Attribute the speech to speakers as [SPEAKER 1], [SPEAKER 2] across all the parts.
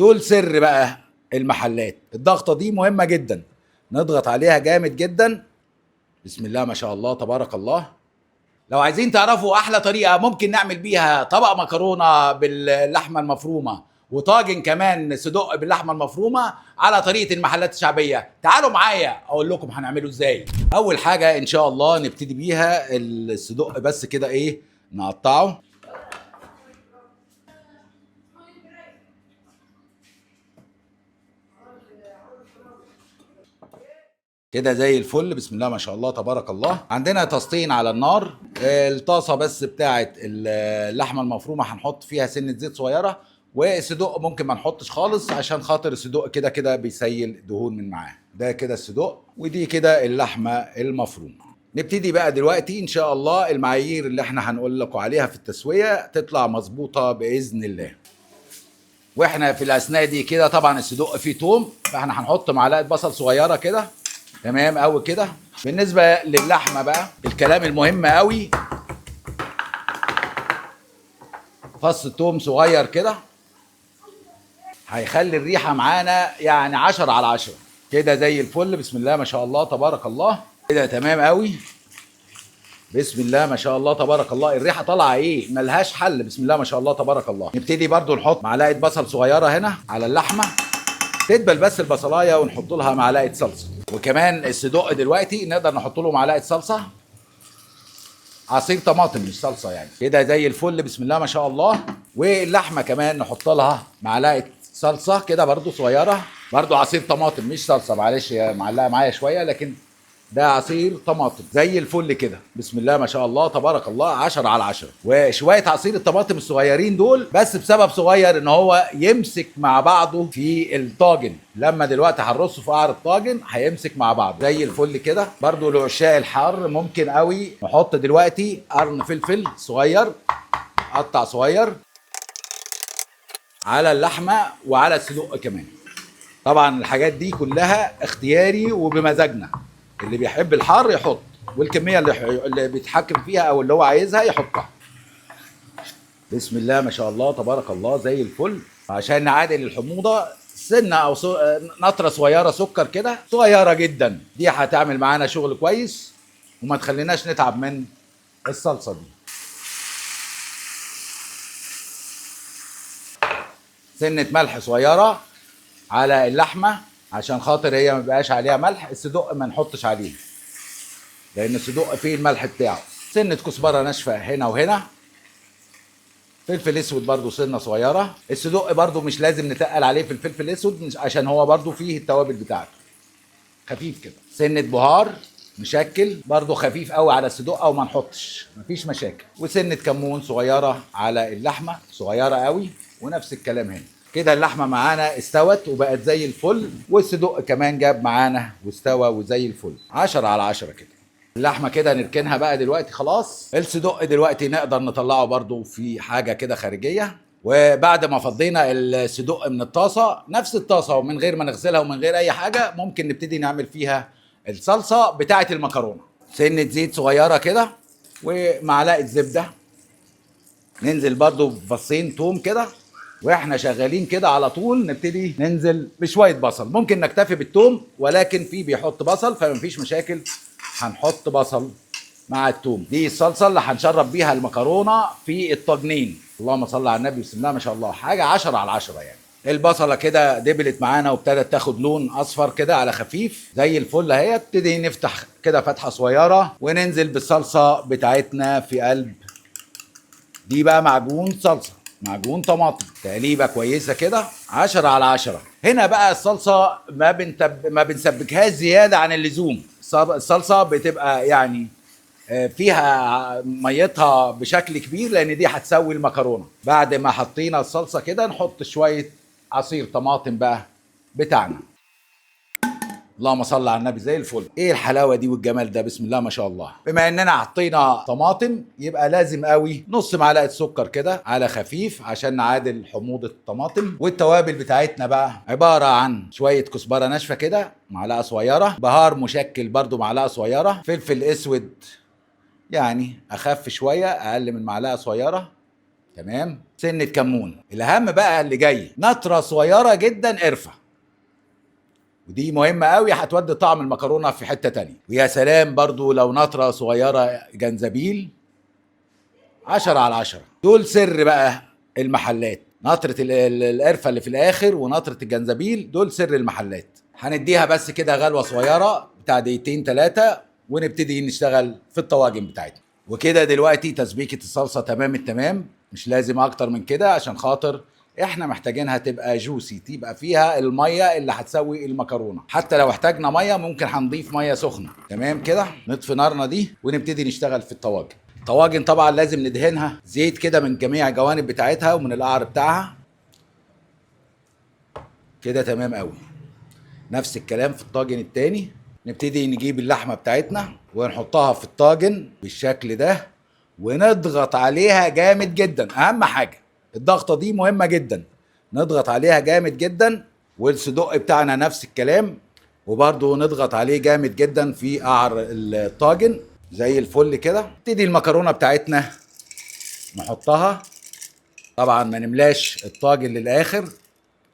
[SPEAKER 1] دول سر بقى المحلات. الضغطه دي مهمة جدا، نضغط عليها جامد جدا. بسم الله ما شاء الله تبارك الله. لو عايزين تعرفوا احلى طريقه ممكن نعمل بيها طبق مكرونه باللحمه المفرومه وطاجن كمان صدق باللحمه المفرومه على طريقه المحلات الشعبية، تعالوا معايا اقول لكم هنعمله ازاي. اول حاجة ان شاء الله نبتدي بيها الصدق، بس كده ايه نقطعه. كده زي الفل، بسم الله ما شاء الله تبارك الله. عندنا طاستين على النار، الطاسه بس بتاعه اللحمة المفرومه هنحط فيها سنة زيت صغيرة، والصدق ممكن ما نحطش خالص عشان خاطر الصدق كده كده بيسيل دهون من معاه. ده كده الصدق، ودي كده اللحمة المفرومه. نبتدي بقى دلوقتي ان شاء الله المعايير اللي احنا هنقول لكم عليها في التسوية تطلع مظبوطة باذن الله. واحنا في الاثناء دي كده طبعا الصدق فيه توم، فاحنا هنحط معلقه بصل صغيرة كده، تمام قوي كده. بالنسبة للحمه بقى الكلام المهم قوي، فص توم صغير كده هيخلي الريحة معانا يعني 10 على 10 كده زي الفل. بسم الله ما شاء الله تبارك الله، كده تمام قوي. بسم الله ما شاء الله تبارك الله، الريحة طالعه ايه ملهاش حل. بسم الله ما شاء الله تبارك الله. نبتدي برضو نحط معلقه بصل صغيرة هنا على اللحمة، تدبل بس البصلايه، ونحط لها معلقه صلصه. وكمان الصدق دلوقتي نقدر نحط له معلقه صلصه، عصير طماطم مش صلصه يعني. كده زي الفل، بسم الله ما شاء الله. واللحمة كمان نحط لها معلقه صلصه كده برضو صغيرة، برضو عصير طماطم مش صلصه، معلش يا معلقه معايا شوية، لكن ده عصير طماطم زي الفل كده. بسم الله ما شاء الله تبارك الله، 10 على 10. وشوية عصير الطماطم الصغيرين دول بس بسبب صغير ان هو يمسك مع بعضه في الطاجن، لما دلوقتي هنرصه في قعر الطاجن هيمسك مع بعضه زي الفل كده. برضو لعشاق الحر ممكن قوي نحط دلوقتي قرن فلفل صغير، قطع صغير على اللحمة وعلى السلق كمان. طبعا الحاجات دي كلها اختياري وبمزاجنا، اللي بيحب الحار يحط، والكمية اللي بيتحكم فيها او اللي هو عايزها يحطها. بسم الله ما شاء الله تبارك الله زي الفل. عشان نعادل الحموضة سنة او نطرة صغيرة سكر كده صغيرة جدا، دي هتعمل معانا شغل كويس وما تخليناش نتعب من الصلصة دي. سنة ملح صغيرة على اللحمة عشان خاطر هي ما بيبقاش عليها ملح، الصدق ما نحطش عليه لأن الصدق فيه الملح بتاعه. سنة كزبرة ناشفة هنا وهنا، فلفل اسود برضو سنة صغيرة. الصدق برضو مش لازم نتقل عليه في الفلفل الاسود عشان هو برضو فيه التوابل بتاعته، خفيف كده. سنة بهار مشكل برضو خفيف قوي على الصدق او ما نحطش، مفيش مشاكل. وسنة كمون صغيرة على اللحمة، صغيرة قوي، ونفس الكلام هنا كده. اللحمة معانا استوت وبقت زي الفل، والصدق كمان جاب معانا واستوى وزي الفل، 10 على 10 كده. اللحمة كده نركنها بقى دلوقتي خلاص. الصدق دلوقتي نقدر نطلعه برضو في حاجة كده خارجية. وبعد ما فضينا الصدق من الطاسة، نفس الطاسة ومن غير ما نغسلها ومن غير أي حاجة، ممكن نبتدي نعمل فيها الصلصة بتاعة المكرونة. سنة زيت صغيرة كده ومعلقة زبدة، ننزل برضو بفصين توم كده، واحنا شغالين كده على طول نبتدي ننزل بشوية بصل. ممكن نكتفي بالتوم، ولكن في بيحط بصل فمفيش مشاكل، هنحط بصل مع التوم. دي الصلصة اللي هنشرب بيها المكرونة في الطاجنين. اللهم صل على النبي، بسم الله ما شاء الله، حاجة 10 على 10 يعني. البصلة كده دبلت معانا وابتدت تاخد لون أصفر كده على خفيف زي الفل اهي. ابتدي نفتح كده فتحة صغيرة وننزل بالصلصة بتاعتنا في قلب دي بقى، معجون صلصة، معجون طماطم، تقليبة كويسة كده، 10 على 10. هنا بقى الصلصة ما بنسبكهاش زيادة عن اللزوم. الصلصة بتبقى فيها ميتها بشكل كبير، لأن دي هتسوي المكرونة. بعد ما حطينا الصلصة كده نحط شوية عصير طماطم بقى بتاعنا. اللهم صل على النبي، زي الفل. ايه الحلاوة دي والجمال ده، بسم الله ما شاء الله. بما اننا حطينا طماطم يبقى لازم قوي نص معلقه سكر كده على خفيف عشان نعادل حموضه الطماطم. والتوابل بتاعتنا بقى عبارة عن شوية كزبره ناشفة كده معلقه صغيرة، بهار مشكل برضو معلقه صغيرة، فلفل اسود يعني اخف شوية اقل من معلقه صغيرة، تمام. سنة كمون. الاهم بقى اللي جاي، نطره صغيرة جدا قرفه، ودي مهمة قوي، هتودي طعم المكرونه في حتة تانية. ويا سلام برضو لو نطره صغيرة جنزبيل، 10 على 10. دول سر بقى المحلات، نطره القرفه اللي في الاخر ونطره الجنزبيل، دول سر المحلات. هنديها بس كده غلوه صغيرة بتاع دقيقتين 3، ونبتدي نشتغل في الطواجن بتاعتنا. وكده دلوقتي تسبيكه الصلصه تمام التمام، مش لازم اكتر من كده عشان خاطر احنا محتاجينها تبقى جوسي، تبقى فيها المية اللي هتسوي المكرونه. حتى لو احتاجنا مية ممكن هنضيف مية سخنة. تمام كده، نطفي نارنا دي ونبتدي نشتغل في الطواجن. الطواجن طبعا لازم ندهنها زيت كده من جميع الجوانب بتاعتها ومن القعر بتاعها كده. تمام قوي. نفس الكلام في الطاجن التاني. نبتدي نجيب اللحمة بتاعتنا ونحطها في الطاجن بالشكل ده، ونضغط عليها جامد جدا. اهم حاجة الضغطه دي مهمة جدا، نضغط عليها جامد جدا. والصدق بتاعنا نفس الكلام، وبرده نضغط عليه جامد جدا في قعر الطاجن زي الفل كده. نبتدي المكرونه بتاعتنا نحطها، طبعا ما نملاش الطاجن للاخر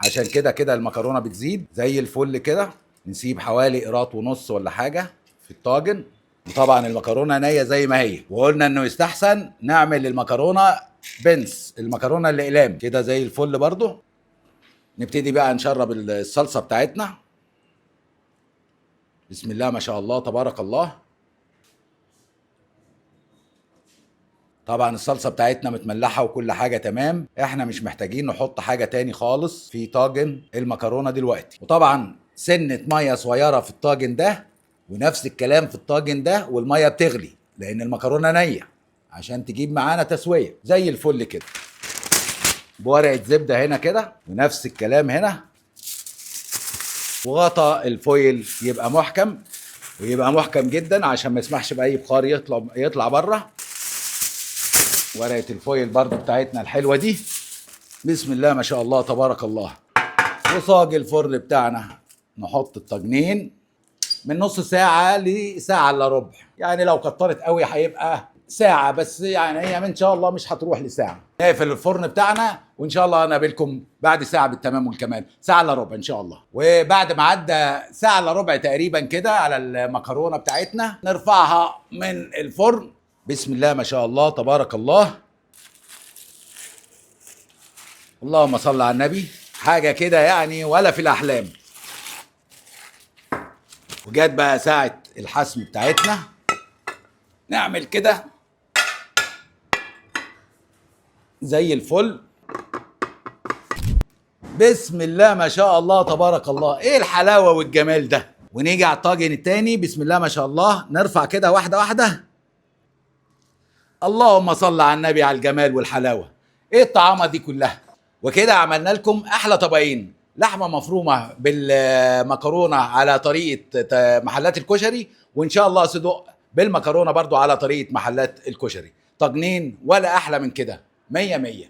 [SPEAKER 1] عشان كده كده المكرونه بتزيد زي الفل كده. نسيب حوالي قيراط ونص ولا حاجة في الطاجن. وطبعا المكرونه نيه زي ما هي، وقلنا انه يستحسن نعمل المكرونه بنس، المكرونه الاقلام كده زي الفل برضو. نبتدي بقى نشرب الصلصه بتاعتنا. بسم الله ما شاء الله تبارك الله. طبعا الصلصه بتاعتنا متملحه وكل حاجة تمام، احنا مش محتاجين نحط حاجة تاني خالص في طاجن المكرونه دلوقتي. وطبعا سنة مية صغيرة في الطاجن ده، ونفس الكلام في الطاجن ده، والمية بتغلي لان المكرونه نيه عشان تجيب معانا تسويه زي الفل كده. بورقه زبدة هنا كده، ونفس الكلام هنا. وغطا الفويل يبقى محكم، ويبقى محكم جدا عشان ما يسمحش باي بخار يطلع بره. ورقة الفويل برضو بتاعتنا الحلوة دي. بسم الله ما شاء الله تبارك الله. وصاج الفرن بتاعنا نحط الطاجنين من نص ساعة لساعة الا ربع، يعني لو كترت قوي هيبقى ساعة بس، يعني هي ان شاء الله مش هتروح لساعة. نقفل الفرن بتاعنا وان شاء الله انا قابلكم بعد ساعة بالتمام والكمال، ساعة الا ربع ان شاء الله. وبعد ما عدى ساعة الا ربع تقريبا كده على المكرونة بتاعتنا، نرفعها من الفرن. بسم الله ما شاء الله تبارك الله، اللهم صل على النبي. حاجة كده يعني ولا في الأحلام. وجات بقى ساعة الحسم بتاعتنا، نعمل كده زي الفل. بسم الله ما شاء الله تبارك الله، ايه الحلاوة والجمال ده. ونيجي على الطاجن التاني. بسم الله ما شاء الله، نرفع كده واحدة واحدة. اللهم صل على النبي على الجمال والحلاوة، ايه الطعامة دي كلها. وكده عملنا لكم احلى طبقين، لحمة مفرومة بالمكرونة على طريقة محلات الكشري، وان شاء الله صدق بالمكرونة برضو على طريقة محلات الكشري. طاجنين ولا احلى من كده، 100 100.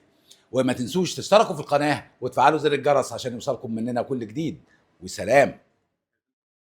[SPEAKER 1] وما تنسوش تشتركوا في القناة وتفعلوا زر الجرس عشان يوصلكم مننا كل جديد. وسلام.